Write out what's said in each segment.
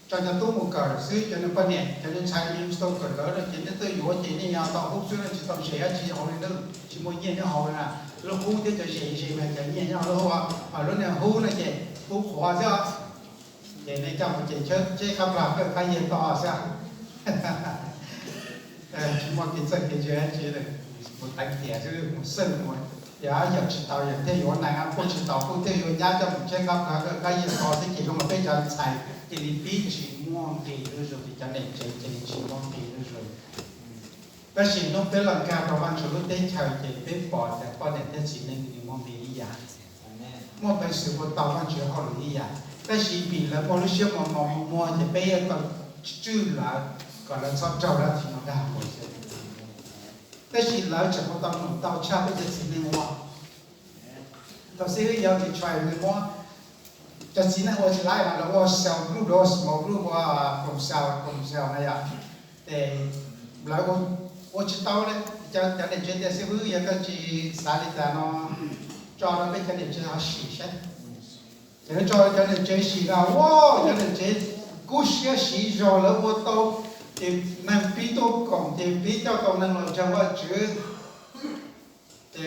tso cov tub mus kawm xwb, cov niag poj niam cov niag ntxhais nws tsis tau kawm ntawv no ces nej tuaj yuav ces nej yog tau hub xwb no, tsis tau zes dab tsi hauv li na, tsis muaj nyiaj nyob hauv li na. Lub hub thiab cov zes zes mas cov nyiaj nyob hauv lub hub, mas lub niag hub no ces hub qhuav xwb. Ces nej coj mus ces cheb qab plag kawj qab yias to xwb. Tsis muaj kev txawj kev ntse dab tsi, mus teev tiam xwb, mus xwj mus, yog yawm tsis tau yawm thiaj yuav neeg, kuj tsis tau kuj thiaj yuav nyab coj mus cheb qab plag kawj qab yias to xwb. Ces zoo li peb cov ntxhais cia li pib tsis muaj nqis zuj zus, ces cov niam tsev cia li tsis muaj nqis zuj zus. Tab sis hnub peb los nkag rau Vaj Tswv lub teb chaws ces peb pom tias poj niam thiab txiv neej nws muaj nqis ib yam, muaj peev xwm ua tau Vaj Tswv hauj lwm ib yam, tab sis vim lawv muaj lub siab mos mos muag muag ces peb yuav tau tswj lawv kom lawv txhob raug dab tsi no dag mus xwb. Tab sis lawv tseem ua tau num tau tshaj peb cov txiv neej ua. Thaum xib hwb yog tus tshais nws muab cov txiv neej ua tsis laib mas lawv ua self group, lawv ua small group, ua koom xaus koom xaus na yom. Ces lawv ua tsis tau li, cov niam tsev tias xib hwb yog koj tsis xav li cas no tso rau peb cov niam tsev ho sim saib. Ces lawv tso cov niam tsev sim na, ua cov niam tsev kub siab siv zog lawv ua tau, ces neeg pib tuaj koom ces pib coj tau neeg los ntseeg Vaj Tswv. Ces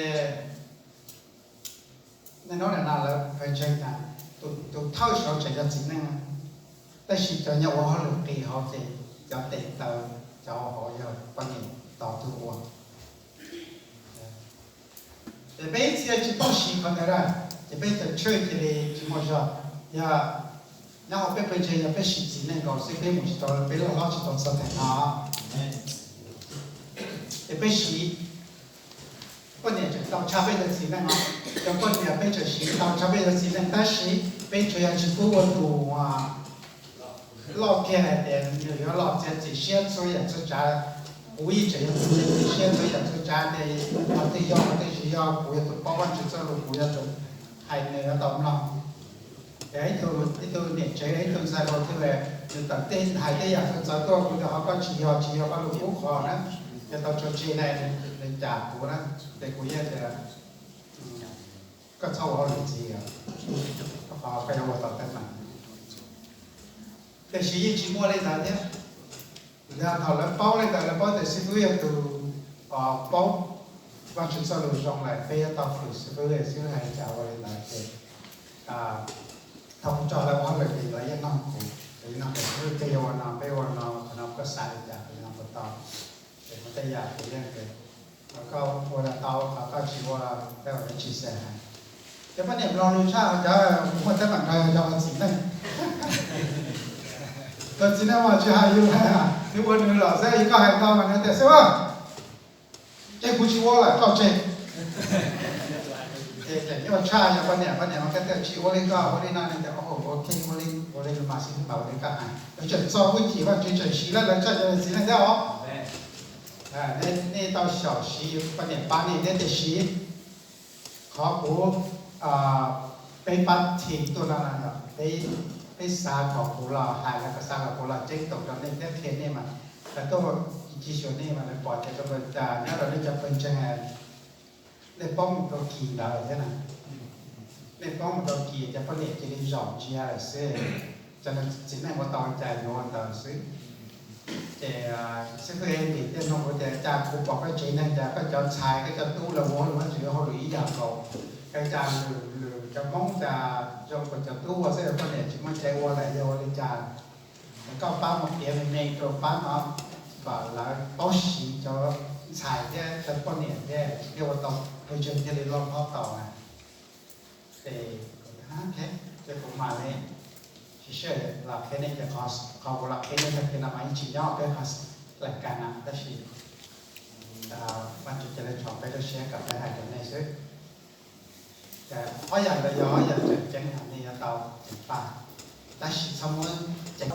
nej hnub no lawv pawg ntseeg tas tus thawj saud tseem yog txiv neej, tab sis cov nyob ua hauj lwm qis hauv ces cov tes taw, cov hauv yog poj niam tos tug ua. Ces peb ib txhia tsis paub siv qhov ntawd na, ces peb cov church cia li tsis muaj zog. Yog nyob hauv peb pawg ntseeg yog peb siv txiv neej nkaus xwb peb mus tsis tau, peb loj hlob tsis tau txog thaum no. Ces peb siv, poj niam tseem tau tshaj peb cov txiv neej os. Cov poj niam peb tseem siv tau tshaj peb cov txiv neej tab sis peb tsuas yog tsis pub ua tus loj kiag hais tias nws yuav los txiav txim siab txhua yam txhua tsav. Kuv yeej tseem yog tus txiav txim siab txhua yam txhua tsav tias qhov twg yog qhov twg tsis yog, kuv yog tus paub Vaj Tswv txoj lus, kuv yog tus hais nws yuav tau mloog. Ces ib tug niam tsev ib tug ntxhais hluas twg nws tawm tej hais tej yam txawv txawv tuaj kuv tias qhov koj tsis yog tsis yog koj lus kub qhov na, yog tau tso tseg na, nws cam kuv na, ces kuv yeej tias koj txhob ua hauj lwm ntxiv, koj qhov koj yuav ua tau teeb meem. Tiam sis yeej tsis muaj li ntawd thiab. Yog thaum lawv paub li ntawd, lawv paub tias xib fwb yog tus paub Vaj Tswv txoj lus zoo lawm, peb yuav tau hwm xib fwb, xib fwb hais li cas ua li ntawd ces thaum kuv tso lawv ua hauj lwm ces lawv yeej nug kuv, lawv yeej nug tias xib fwb peb yuav ua no, peb ua no, qhov no koj xav li cas, qhov no puas tau. Ces kuv tej yam kuv yeej tias qhov koj ua los tau, qhov koj tsis ua tej zaum yuav tsis xav hais. Ces poj niam mloog lus tshaj, cov muaj teeb meem nrog yog txiv neej. Cov txiv neej mas tsis hais yus, yus ua nws los xwb, yog koj hais tau mas nws tias xwb, ces kuv tsis ua lawm, tso tseg. Ces tseem nyuaj tshaj yog poj niam, poj niam mas koj tias tsis ua li koj ua li no, nws tias ok, ua li, ua li mas xib fwb ua li koj hais. Lawv tseem txo hwj chim, Vaj Tswv tseem siv lawv tshaj cov txiv neej thiab os. Nej tau xyaum siv poj niam pab nej thiab, tiam sis qhov kuv, peb pab thim tuaj no, peb xav kom kuv los hais, lawv xav kom kuv los ceeb toom rau nej thiab qhia nej mas, lawv tuaj ci xyuas nej mas lawv pom tias zoo li cas nyob rau nej cov pawg ntseeg, nej poob mus rau kis ntawd thiab na. Nej poob mus rau kis ces poj niam cia li zaum ntsia lawm xwb, cov txiv neej ua tau li cas yuav ua ntawd xwb. Ces xib fwb Henry thiaj nug kuv tias cas kuv pom koj tsev neeg cas koj cov ntxhais koj cov tub los ua hauj lwm Vajtswv hauj lwm ib yam nkaus, cas lwm lwm cov Hmoob cas zoo nkaus cov tub ua xwb, poj niam tsis muaj cai ua lawm yog ua li cas? Koj pab mus piav me me rau pab no kom lawv paub siv cov ntxhais thiab cov poj niam thiab thiaj ua tau pawg ntseeg thiaj li loj hlob tau na. Ces kuv, ces kuv mam li, tsis sij los qhia nej ces qhov kuv los qhia nej tag kis no mas yeej tsis nyob peb qhov lais kas na, tab sis Vajtswv cia li tso peb lub siab kom peb hais rau nej xwb. Ob yam ntawd yog ob yam tseem ceeb uas nej yuav tau ceev faj, tab sis txhob muab ceev